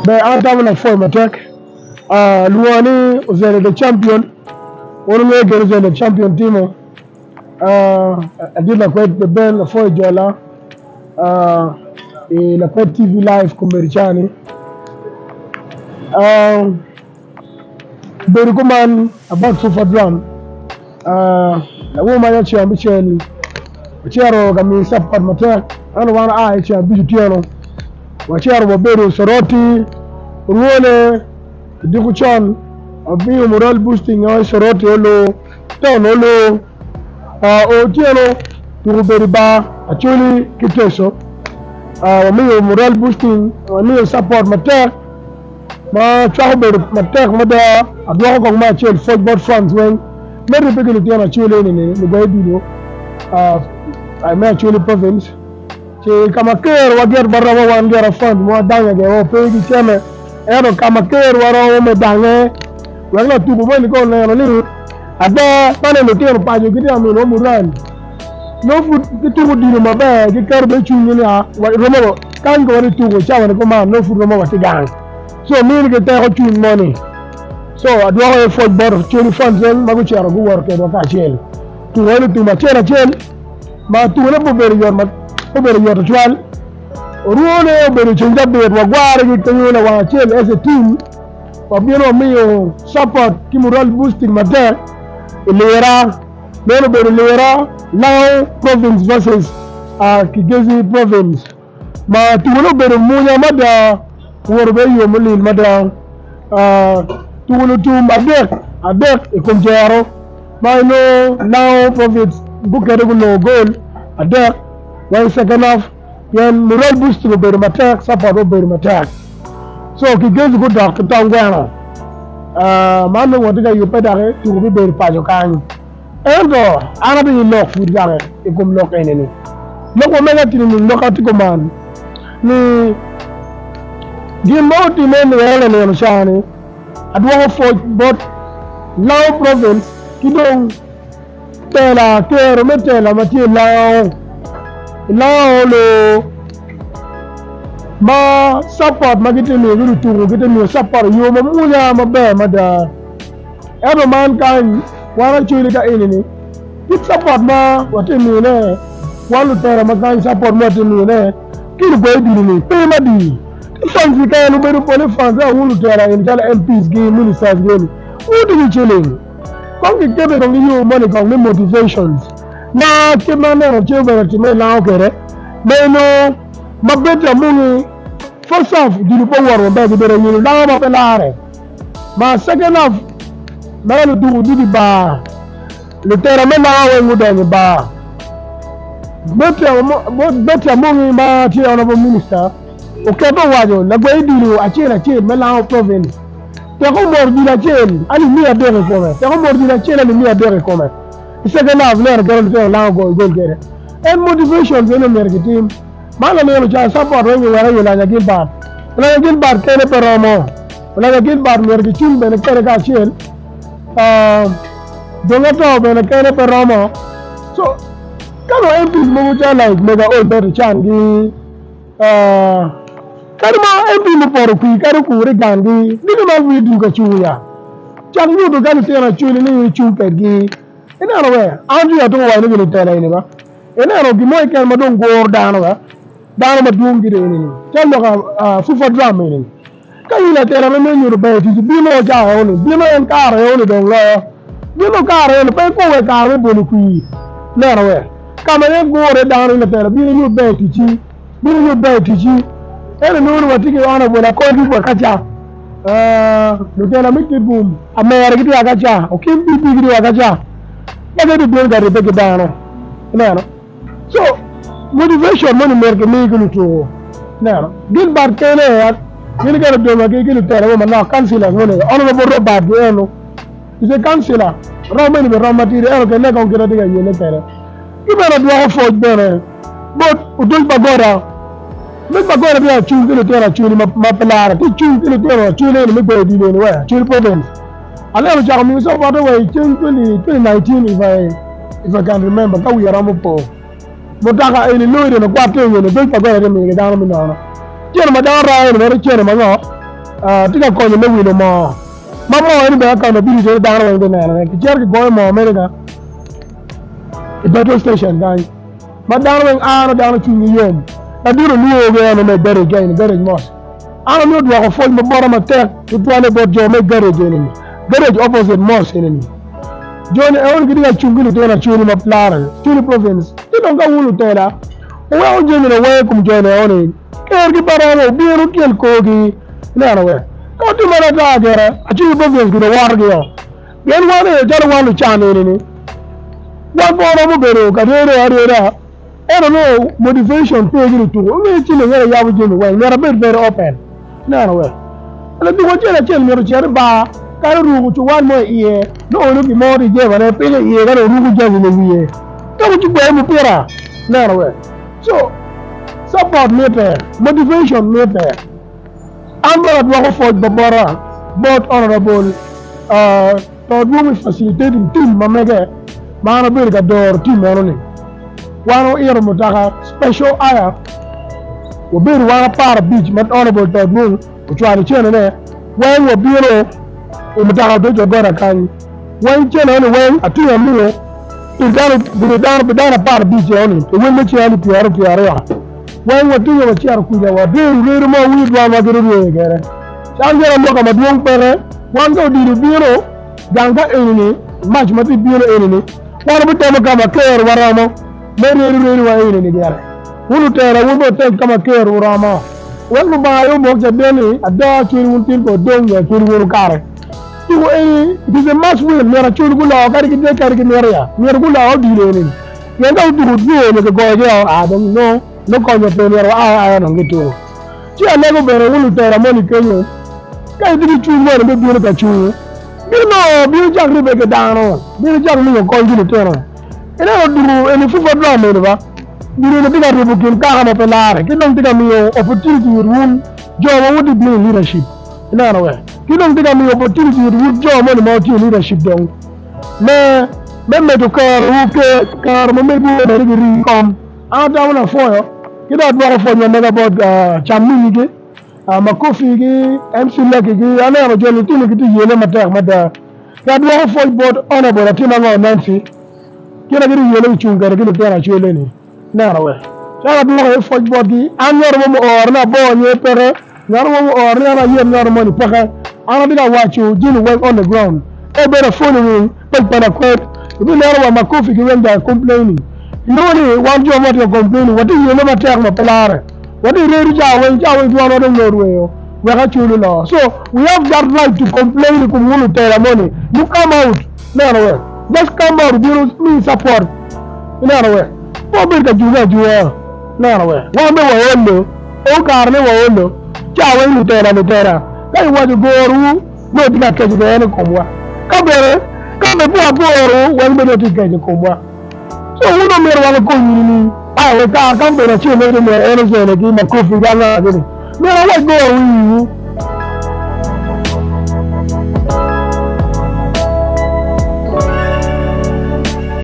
Ber an atamo lapwoyo matek lwonga ni Ozele the champion wun wungeyo gin Ozele the champion timo adit lakwed the ben apwoyo jola i lakwed TV live kombeddi cani bedo kuman about Fufa drum lawor ma yam ceng abicel wacito ka miyo support matek ento wan oa i ceng abic otyeno wacito wabedo Soroti orwone odiko con wamiyo morale boosting i Soroti olu town olu otyeno tuko obedo i bar Acholi ki Teso wamiyo morale boosting wamiyo support matek ma cwako bedo matek mada adwoko kong me acel pwoc bot fans weng me ribbe ki lutino Acholi eni-ni lugoyo odilo me Acholi province ci ka ma kerowa gire pe romo wan gire fans ma wadange gire pe ki cene ento ka ma kerowa romo me dange wek latuko moni ka oneno ni ada man eni lutino paco gitye ka miniwa mural nongo pud gituko odilo maber giketo bene cwinygi ni romo kany ka watye tuko cawa ni kuman nongo pud romo watye gang so minigi teko cwiny moni so adwoko aye pwoc bot Acholi fans weng ma gucito guwoto kedwa kacel tuko eni otum acel acel ma tukone pe obedo yot pe obedo yot tutwal orwone obedo ceng cabit wagware ki kenyo lawang acel as a team wabino wamiyo support ki morale boosting matek i lira. Meno obedo lira Lango Province versus Kigezi Province ma tukone obedo munya mada owoto bene i yo mulil mada. Tuko lutum adek adek i kom jero ma inongo Lango Province gukete gunongo gol adek wa i second half pien morale boosting obedo matek support obedo matek so Kigezi gudok ki tong gweno. Man nongo watye ka yubbe doki tuko bibedo paco kany. Ento an abiye lok pud doki i kom lok eni-ni. Lok ma mega tye ni lokka tye kuman ni gin ma otimme i nino nino ca-ni adwoko pwoc bot Lango Province ki dong tela kero me tela ma tye i Lango. I Lango oloo ma support ma gitye miyo ki lutuku gitye miyo support i yo ma mwonya maber mada. Ento man kany wan Acholi ka eni-ni kit support ma watye miyone wan lutela ma kany support ma watye miyone ki lugoyo odilo-ni pe madii. Ki funds keken obedo pole funds ento wun lutela eni calo MPs gi ministers gi eni wutye ki ciling kong kikete kong ki yo moni kong me motivations ma kit ma aneno ce obedo timme i lango kwede ma inongo ma bed amungi first half odilo pe owoto maber gibedo ayelo lango ma pe lare ma second half ma ka lutuku ducu i bar lutela me lango weng gudonyo i bar Betty Amongi ma tye honorable minister oketo owaco lagwe odilo acel acel me lango province tek omoro odilo acel alip miya adek i kome tek omoro odilo acel alip miya adek i kome i second half neno kene lutino lango ogoyo gol kwede en motivation bene myero kitim. Man lanino ca support weng giweko i Olanya Gilbert. Olanya Gilbert kene pe romo. Olanya Gilbert myero gicung bene kede kacel. Dong ato bene kene pe romo. So ka dong MPs mogo ca like mega old beto can gi kadi ma MP mupoto kwir kadi okure i gang gi gin ma pud gitugo ka cungo ya. Cak nyuto ka lutino acholi ni icung kedgi. Ineno we an cwinya tung owaco ni gin otela eni ba. Ineno gin mo keken ma dong guro dano ba, dano madwong gire eni-ni, calo lok a fufa drum eni-ni. Ka in latela me nyuto ber tic, bino ca eno-ni, bino en kare eno-ni dong loyo. Bino kare eno, pe ikowe kare me bolo kwir. Ineno we? Ka ma en gure dano in latela, bino inyut ber ticci, bino inyut ber ticci. Ento inongo ni watye ki honourable Akol ki Kaca, lutela me Kitgum, Amere gitye wa kaca, Okim PP gitye wa kaca. Ma gitye bino ka ribbe ki dano. Ineno? So, motivation moni myero kimi ki lutuku. Ineno? Gilbert kene, gin kene odonga ki ki lutela mo manok, councillors moni, Honorable Robert gi eno, is a councillor, rom eni bene rom matidi, ento kene kong kite tye ka yelle kwede. Ki bene adwoko pwoc bene bot Oduc Pagoda. Oduc Pagoda tye acung ki lutino aculi ma pe lare, tye cung ki lutino aculi eni me goyo odilo eni wek, Acholi Province. Aneno ocako miyo support wa i ceng 2019 if I, if I can remember ka wiya romo po. Mutoka eni lori eni okwatte i eni oduc Pagoda tye miyo ki dano me nono. Cene ma dano rayo eni mere cene ma ngo? Tye ka konyo me wilo moo ma moo eni bene accountability eni dano weng bineno ne kicito kigoyo moo mere ka i petrol station kany ma dano weng aa nongo dano cwinygi yom ladit olwongo gi eno me garage eni garage mos an amito dwoko pwoc ma bota matek tutwale bot jo me garage eni ni garage opposite mos eni ni jo ni eno ni gitye ka cung ki lutino Acholi ma lare Acholi province ci dong ka wun lutela wuweko jami ni weng i kom jo ni eno ni Kergi pe romo, obino tyen korgi ineno we. Ka otime ata gire, acwiny Province gudo worogi o. Pien wan aye calo wan lucan eni ni, wan pe waromo bedo ka rere arera, ento nongo motivation pe ki lutuku, ingeyo ci lingere yabo jami weng, myero abed very open ineno we. Latuku acel acel myero ocit i bar, kadi oruko cuwal mo i iye, nongo olo gin mo tye i jebane, pinyo i iye ka dong ruko jami i wiye, ka ci gweyo mupira ineno we. So, support mitte, motivation mitte. An bene adwoko pwoc ma bota bot Honourable Todwong i facilitating team ma mege ma an abedo ka doro team eno ni. Wan oito mutoka special hire, wabedo wan 15 ma Honourable Todwong ocwalo cene ne weng wabino i mutoka odoco agoda kany. Weng cene eno ni weng atingo amiyo pi dano pi dano pi dano 15 eno ni pi wel me ceng alip 20 20. Weng watingo wacito kuca waredo redo ma wi dwanwa gin oryeyo kwede. Cal gin amoka madwong peke. Wan ka odilo obino gang ka eni ni mac ma tye bino eni ni wan wabitemo ka ma ker wa romo me redo redo wa eni ni gire. Wun lutela wun bene wutem ka ma ker wu romo. Wek Lubanga aye omok caden ni ada acwali wun tin kong odong nyo acwali wun wukare. Tuko eni it is a must win myero acwali guloo kadi ki dek kadi ki mito ya myero guloo odilo eni ni. Pien ka gutuko two nyo kigoyogi o a dong nongo nongo konyo pe myero wa ao aya dong gituko. Ci alego bene wun lutela moni kenyo ka itye ki cwiny moni me bino ka cungo bino bino cak ribbe ki dano bino cak miyo kony ki lutino. Ineno tuko eni FUFA drum eni ba gin eni tye ka ribo kin kaka ma pe lare ki dong tye ka miyo opportunity it wun jo ma wutye bino i leadership ineno we ki dong tye ka miyo opportunity it wun jo moni ma wutye i leadership dong me me medo kerowu kero ma megwu omedde ki rii kom. An atamo ni apwoyo ki dong adwoko pwony ma mega bot Cam Mini ki Makofi ki MC Lucky ki aneno jo lutino gitye yele matek mada ki adwoko pwoc bot Honourable Atim Ango Nancy kit ma gitye yele ocung kwede ki lutino acwele ni ineno we calo adwoko aye pwoc botgi an ngat mo muoro ni abor nyo peke ngat mo muoro ni an ayet ngat moni peke an atye ka waco jami weng on the ground ka ibedo following page pa lakwed ibineno wa Makofi ki weng they are complaining inongo ni wan jo ma watye ka complaining watye yele matek ma pe lare. Watye redo ca weng, ca weng dwanwa dong nongo orweyo wek acul oloo. So we have that right to complain i kom wun lutela moni. You come out, ineno we? Just come out bino mi support, ineno we? Pe wabed ka juge ajuga, ineno we? Wan be waolo, o kare ni waolo, ca weng lutela lutela. Ka iwaco gorowu, nongo itye ka keco keken i komwa. Ka bene, ka bene pe wagorowu, weng bene nongo itye ka keco i komwa. So wun omyero wan okony ni aye kar ka obedo acel mere myero en ocene ki makofi ki anga gini myero awac goro wiwu.